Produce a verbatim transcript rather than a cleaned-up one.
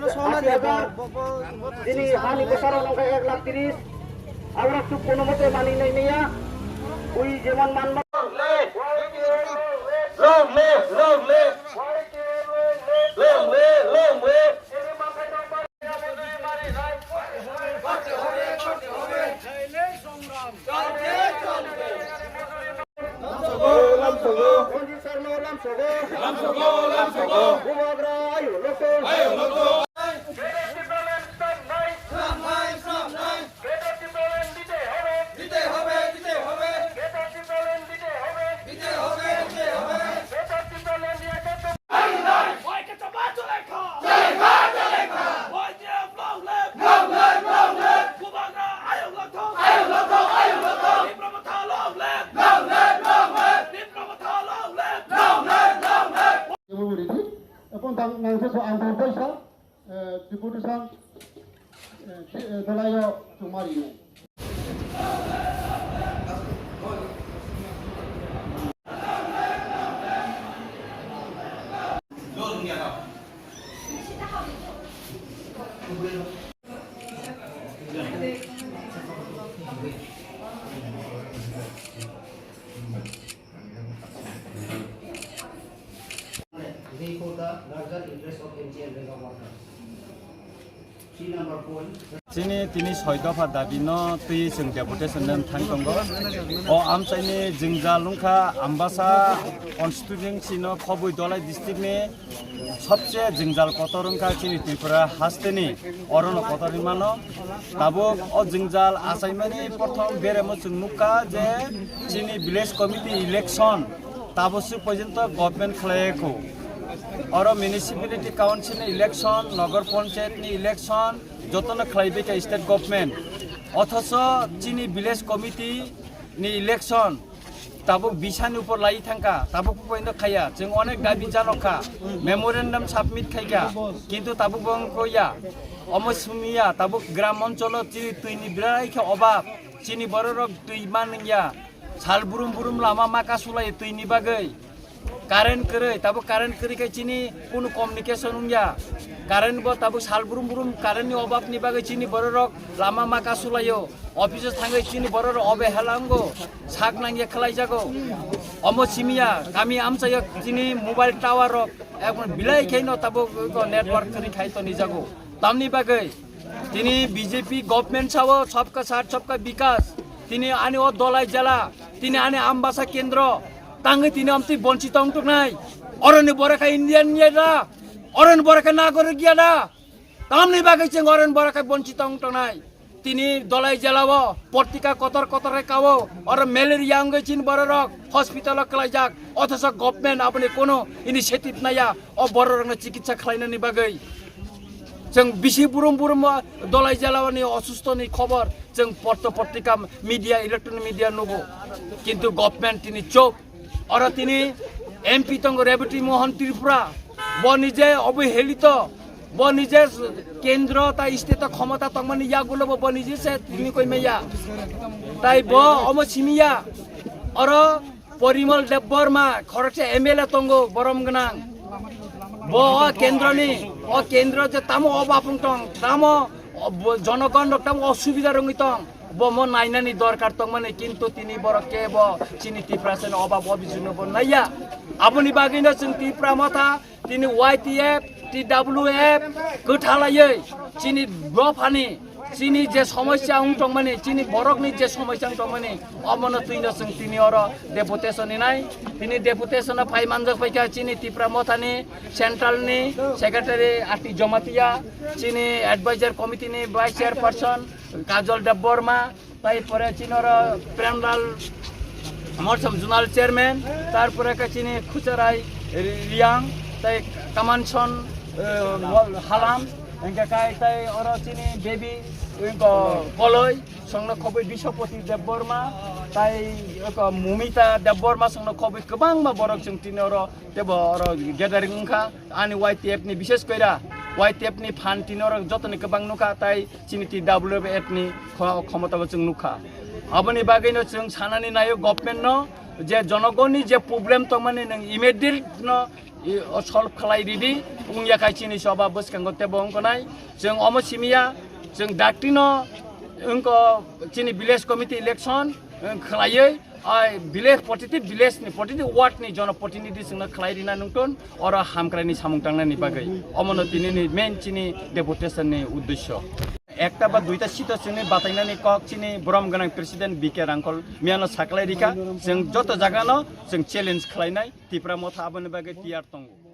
Ashi hajar. Chini hani bwsarok nongkha ek lakh tris. Aborok chuk kono mote mani nai maya. Ui jemon manma. Long live, long live. Long live, long live. Lamsogo, lamsogo. Lamsogo, lamsogo. Bubagra, ayo, lokto. Ayo, lokto. Greater Tipraland stop নাই। Stop নাই, stop নাই। Greater Tipraland দিতে হবে। দিতে হবে, দিতে হবে। Greater Tipraland দিতে হবে। দিতে হবে, দিতে হবে। Greater Tipraland একাত্তর। Ebong tang nangsa so ang tang paisa, eh, deputation, eh, di-, eh, dolayo chumari. Therefore, the larger interest of M G N Renga workers. Three number point. Chini tini soi dopha dabi no twi chwng deputation no thang tongo. O amchaini jwngjal wngkha Ambasa constituency no Khobwi Dholai district ni sobse jwngjal kotor wngkha chini Tripura hasteni, orono kotor hinmano. Tabuk o jwngjal achaimani prothom beremo chwng nukha je chini village committee election tabuk swk porjonto government khlaiyakho. Oro municipality council ni election, nagar panchayat ni election jotono khlaibaikha state government. Othocho chini village committee ni election tabuk bisani upor lai thangkha, tabuk poino khaiya, chwng onek dabi janokha, memorandum submit khaikha, kintu tabuk bo wngkha ya, omo simiya, tabuk gram oncholo chini twini birai khe obab, chini bororok twi manliya, sal burum burum lama ma kasulai twini bagwi, current kwrwi, tabuk current kwrwi khe chini kunu communication wngya, current bo tabuk sal burum burum current ni obab ni bagwi chini bororok lama ma kasulaio. Office o thangwi chini borok rok obe helango sak nangya khlai jago. Omo simiya kami amchaio chini mobile tower rok ekdom bilai khe no tabuk ko network kwrwi khai toni jago. Tamni bagwi tini B J P government sao sabka saath sabka bikas. Tini ani o Dholai jela, tini ani Ambasa kendro tangwi tini amtwi bonchito wng tongnai. Oroni borok kha Indian ya da? Oroni borok kha nagorik ya da? Tamni bagwi chwng oroni borok kha bonchito wng tongnai. Tini Dholai jela o portika kotor kotor khe kao, oro malaria wngwi chini bororok hospital o kwlaijak, othocho government aboni kono initiative naya o bororokno chikitsa khlainani bagwi. Chwng bisi burum burum o Dholai jela o ni osustho ni khobor chwng porto portika media, electronic media nugo, kintu government tini chop. Oro tini M P tongo Rebati Mohan Tripura, bo nije obohelito, bo nije kendro tai state o khomota tongmani yagulo bo, bo nije se tini koi maya. Tai bo omo simiya, oro Porimal Debbarma khoroksa M L A tongo borom gwnang. Bo o kendroni, o kendro je tamo obab wng tong, tamo o bo-, jonogon rok tamo osubida rwngwi tong, bo mo nainani dorkar tongmani, kintu tini borok kebo chini Tiprasani obab obijugno bo naiya. Aboni bagwino chwng Tipra Motha tini Y T F, T W F kwthalaiwi chini dophani, chini je somosya wng tongmani, chini borokni je somosya wng tongmani, omono twino chwng tini oro deputation hinai. Tini deputation o phai manjak paikha chini Tipra Mothani central ni secretary Ati Jamatia, chini advisor committee ni vice chairperson Kajol Debbarma, tai pore chini oro Premlal Morsam zonal chairman, tarpore khe chini Khucharai Riang, tai Kamanson, eh, Halam, hingke kai tai oro chini baby, wngko Koloi, songno khobwi Biswapati Debbarma, tai oko Mumita Debbarma, songno khobwi kwbangma borok chwng tini oro tebo oro gathering wngkha. Ani Y T F ni bishes koira, Y T F ni phan tini oro jotoni kwbang nukha, tai chini T W F ni kho-, khomotabo chwng nukha. Aboni bagwino chwng sanani naio government no je jonogonni je problem tongmani nwng immediate no O solve khlai ridi, wngya khai chini soba bwskango tebo wngkha nai. Chwng omo simiya, chwng daktino wngkha chini village committee election wng khlaiwi, ai village, protiti village ni, protiti ward ni jonoprotinidhi chwngno khlai rina nungton, oro hamkraini samung tangnani bagwi. Omono tinini main chini deputation ni uddesyo. Ekta ba duita seat o chini batainani kok chini borom gwnang president B K Rangkhol miyano saklai rikha, chwng joto jagano chwng challenge khlainai, Tipra Motha aboni bagwi tiyar tongo.